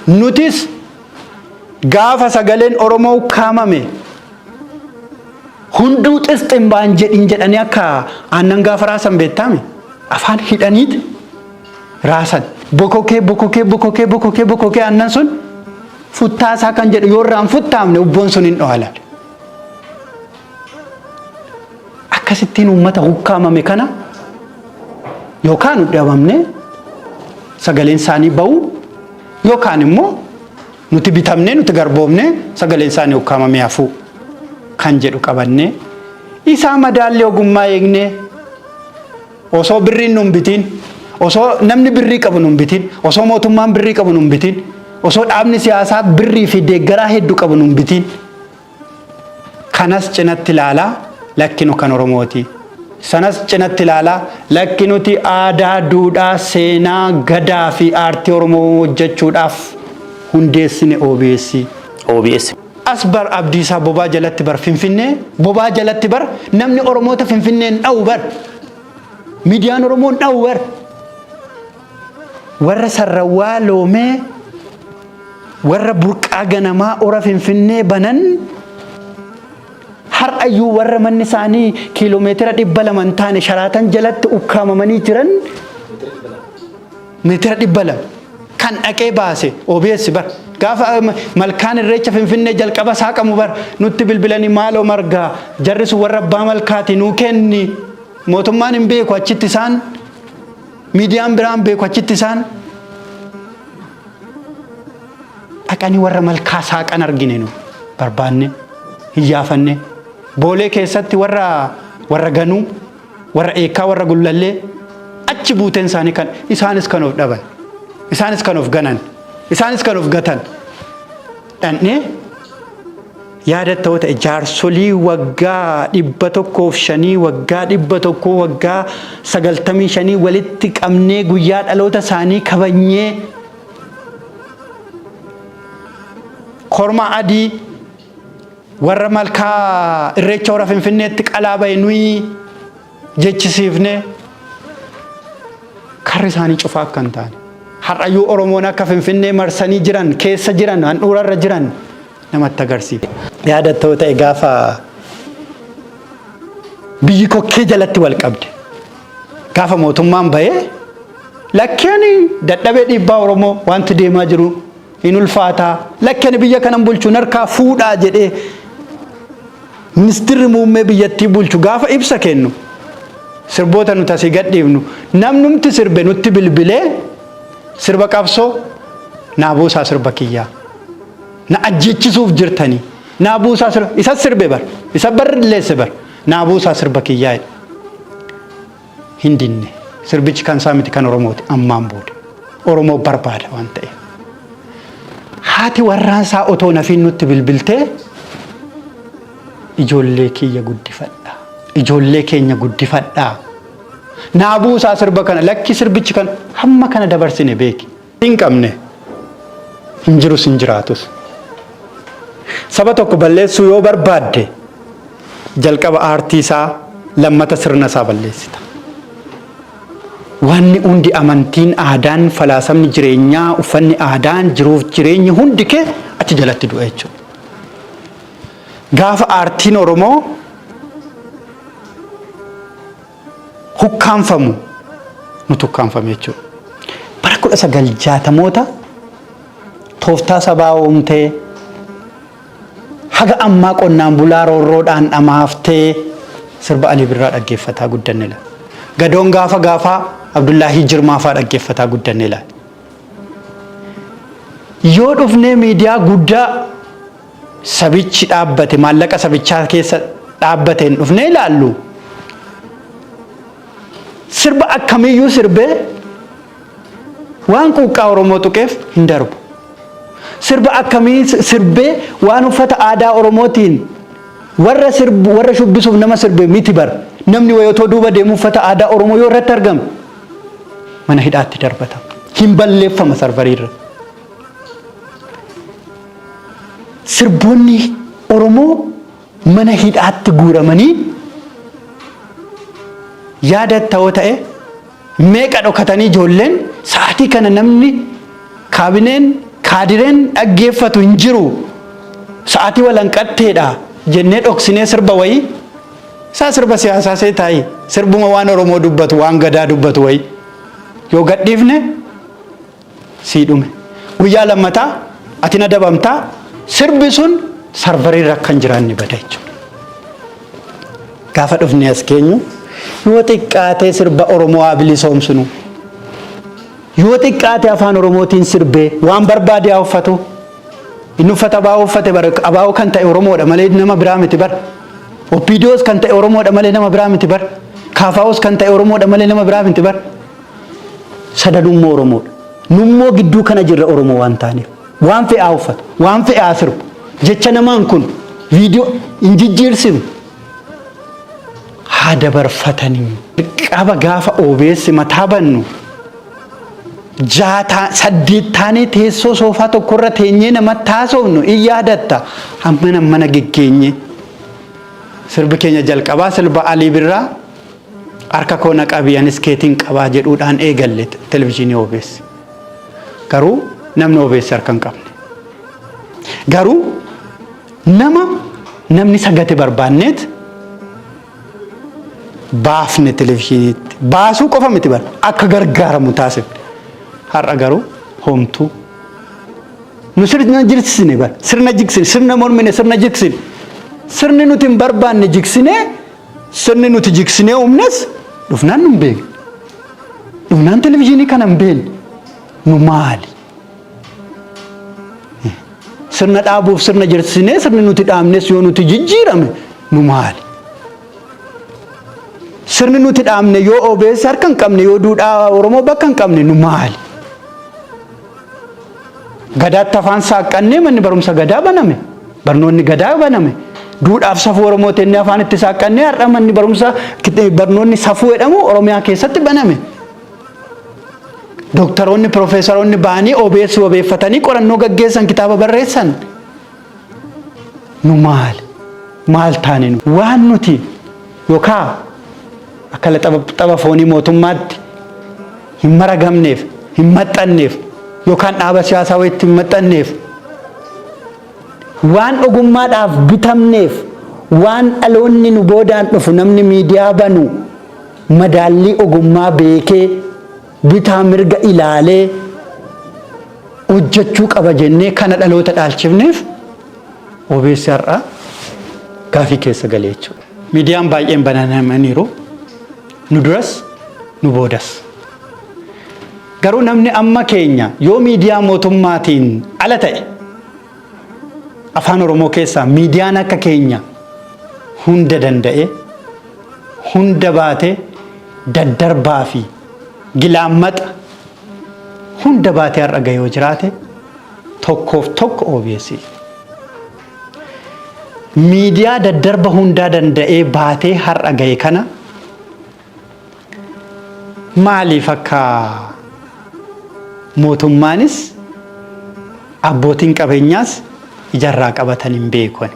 Nutis gaafa sagaleen Oromoo ukkaamame hunduu xisximbaan jedhin jedhanii akka aannan gaafa raasan beektaame afaan hidhaniit raasan. Bokokee bokokee bokokee bokokee bokokee aannan sun futtaasaa kan jedhu yoo irraan futtaamne ubboon sun hin dho'a laal. Akkasittiin uummata hukkaamame kana yookaan nu dhabamne sagaleen isaanii ba'u yookaan immoo nuti bitamnee nuti garboomnee sagaleen isaanii hukkaamamee hafuu kan jedhu qabannee isaa madaalli ogummaa eegnee osoo birriin nun bitiin, osoo namni birrii qabu nun bitiin, osoo mootummaan birrii qabu nun bitiin, osoo dhaabni siyaasaa birrii fi deeggaraa hedduu qabu nun bitiin, kanas cinatti ilaalaa lakki nu kan Oromooti. Sanas cinatti ilaalaa lakki nuti aadaa, duudhaa, seenaa, gadaa fi aartii Oromoo hojjechuudhaaf hundeessine OBS. OBS. As bar Abdiisaa bobaa jalatti bar Finfinnee bobaa jalatti bar namni Oromoota Finfinneen dha'u bar miidiyaan Oromoon dha'u bar warra sarrawwaa loomee warra burqaa ganamaa ora Finfinnee banan har'ayyuu warra manni isaanii kiiloomeetira 200 hin taane Sharaatan jalatti ukkaamamanii jiran meetira 200 kan dhaqee baase OBS bar. Gaafa malkaan irreecha Finfinnee jalqaba saaqamu bar nutti bilbilanii maaloo margaa jarri sun warra abbaa malkaati nuu kenni mootummaan hin beeku achitti isaan miidiyaan biraan beeku achitti isaan dhaqanii warra malkaa saaqan argine nu barbaanne hiyaafanne boolee keessatti warra warra ganuu warra eekkaa warra gullallee achi buuteen isaanii kan isaanis kan of dhaban isaanis kan of ganan isaanis kan of gatan dhandhee yaadatta ta'e jaarsolii waggaa 105 waggaa 100 waggaa 95 walitti qabnee guyyaa dhaloota isaanii kabajnee korma adii warra malkaa irreecha hora Finfinneetti qalaa bahe nuyi jechisiifne karri isaanii cufaa akka hin taane. Har'ayyuu Oromoon akka Finfinnee marsanii jiran keessa jiran handhuurarra jiran namatti agarsiisa. Yaadattoo ta'e gaafa biyyi kokkee jalatti wal qabde. Gaafa mootummaan bahee lakkeen dadhabee dhiibbaa Oromoo wanti deemaa jiru hin ulfaataa lakkeen biyya kanan bulchu narkaa fuudhaa jedhee ministirri muummee biyyattii bulchu gaafa ibsa kennu sirboota nuti asii gadhiifnu namnumti sirbe nutti bilbilee sirba qabsoo naa buusaa sirba kiyyaa na ajjechisuuf jirtanii naa buusaa sirba isa sirbe bar isa barreesse bar naa buusaa sirba kiyyaa jedhe. Hin dinne. Sirbichi kan isaa miti kan Oromooti ammaan booda. Oromoo barbaada waan ta'eef. Haati warraan isaa otoo nafiin nutti bilbiltee ijoollee kiyya guddifadhaa. Ijoollee keenya guddifadhaa. Naa buusaa sirba kana lakki sirbichi kan hamma kana dabarsine beeki. Hin qabne hin jirus hin jiraatus. Saba tokko balleessuu yoo barbaadde jalqaba aartii isaa lammata sirna isaa balleessita. Wanni hundi amantiin, aadaan, falaasamni jireenyaa, uffanni aadaan, jiruuf jireenyi hundi kee achi jalatti du'a jechuudha. Gaafa aartiin Oromoo hukkaanfamu nutu hukkaanfame jechuudha. Bara 1960moota tooftaa sabaa uumtee haga ammaa qonnaan bulaa roorroodhaan dhamaaftee sirba Alii Birraa dhaggeeffataa guddanne laala. Gadoon gaafa gaafaa Abdullaahii Jirmaa fa'aa dhaggeeffataa guddanne laala. Yoo dhufnee miidiyaa guddaa sabichi dhaabbate maallaqa sabichaa keessa dhaabbateen dhufnee ilaallu sirba akkamiyyuu sirbee waan quuqqaa Oromoo tuqeef hin darbu. Sirba akkamii sirbee waan uffata aadaa Oromootiin warra sirbu warra shubbisuuf nama sirbe miti bar namni wayii otoo duuba deemu uffata aadaa Oromoo yoo irratti argame mana hidhaatti darbatama. Hin balleeffama sarvariirra. Sirboonni Oromoo mana hidhaatti guuramanii yaadatta yoo ta'e meeqa dhokatanii ijoolleen sa'aatii kana namni kaabineen Kaadireen dhaggeeffatu hin jiru, sa'aatii walanqatteedha jennee dhoksinee sirba wayii, isaa sirba siyaasaa see taa'i, sirbuma waan Oromoo dubbatu, waan Gadaa dubbatu wayii yoo gadhiifne sii dhume. Guyyaa lammataa ati na dabamtaa, sirbi sun sarvariirra akka hin jiraanne bada jechuudha. Gaafa dhufnee as keenyu, yoo xiqqaatee sirba Oromoo haa bilisoomsinu. Yoo xiqqaate afaan Oromootiin sirbee waan barbaade haa uffatu. Inni uffata abaa'oo uffate bara, abaa'oo kan ta'e Oromoodha malee nama biraa miti bara. OPDOs kan ta'e Oromoodha malee nama biraa miti bara. KFOs kan ta'e Oromoodha malee nama biraa miti bara. Sadanummoo Oromoodha. Nummoo gidduu kana jirra Oromoo waan taaneef. Waan fe'aa uffatu, waan fe'aa sirbu. Jecha namaan kun viidiyoo hin jijjiirsinu. Haa dabarfatanii. Qaba gaafa OBS mataa bannu, jaataa saddeet taanee teessoo soofaa tokkorra teenyee namatti haasofnu in yaadatta. Hammana mana geggeenye. Sirbi keenya jalqabaa sirba Alii Birraa "Harka koo na qabii anis keetiin qabaa" jedhuudhaan eegalle televizyiinii OBS. Garuu namni OBS harka hin qabne. Garuu nama namni sagate barbaanneet baafne televizyiiniitti. Baasuu qofa miti bara, akka gargaaramu taasifne. Har'a garuu homtuu. Nu sirna jigsine bara, sirna jigsine, sirna mormine, sirna jigsine. Sirni nuti hin barbaanne jigsinee, sirni nuti jigsinee uumnes dhufnaan nu hin beekne. Dhufnaan televizyiinii kana hin beekne. Nu maali? Sirna dhaabuuf sirna jirsinee, sirni nuti dhaabnes yoo nuti jijjiirame nu maali? Sirni nuti dhaabne yoo OBS harka hin qabne, yoo duudhaa Oromoo bakka hin qabne, nu maali? Gadaatti afaan saaqqannee manni barumsa Gadaa baname. Barnoonni Gadaa baname. Duudhaaf safuu Oromoo tennee afaan itti saaqqannee, har'a manni barumsa barnoonni safuu jedhamu Oromiyaa keessatti baname. Dooktaroonni, piroofeesaroonni ba'anii OBS wabeeffatanii qorannoo gaggeessan, kitaaba barreessan. Nu maali? Maal taane nu? Waan nuti yookaan akka tapha foonii mootummaatti hin maragamneef, hin maxxanneef, yookaan dhaaba siyaasaa wayitti hin maxxanneef, waan ogummaadhaaf bitamneef, waan dhaloonni nu boodaan dhufu, namni miidiyaa banu madaallii ogummaa beekee bitaa mirga ilaalee hojjechuu qaba jennee kana dhaloota dhaalchifneef, OBS har'a gaafii keessa galee jechuudha. Miidiyaan baay'een banamaniiru. Nu duras, nu boodas. Garuu namni amma keenya yoo miidiyaa mootummaatiin ala ta'e, afaan Oromoo keessaa miidiyaan akka keenya hunda danda'e, hunda baatee, daddarbaa fi gilaammaxa hunda baatee har'a gahee yoo jiraate, tokkoof tokko OBS. Miidiyaa daddarba hundaa danda'ee baatee har'a gahe kana maaliif akka mootummaanis abbootiin qabeenyaas ijarraa qabatan hin beeku.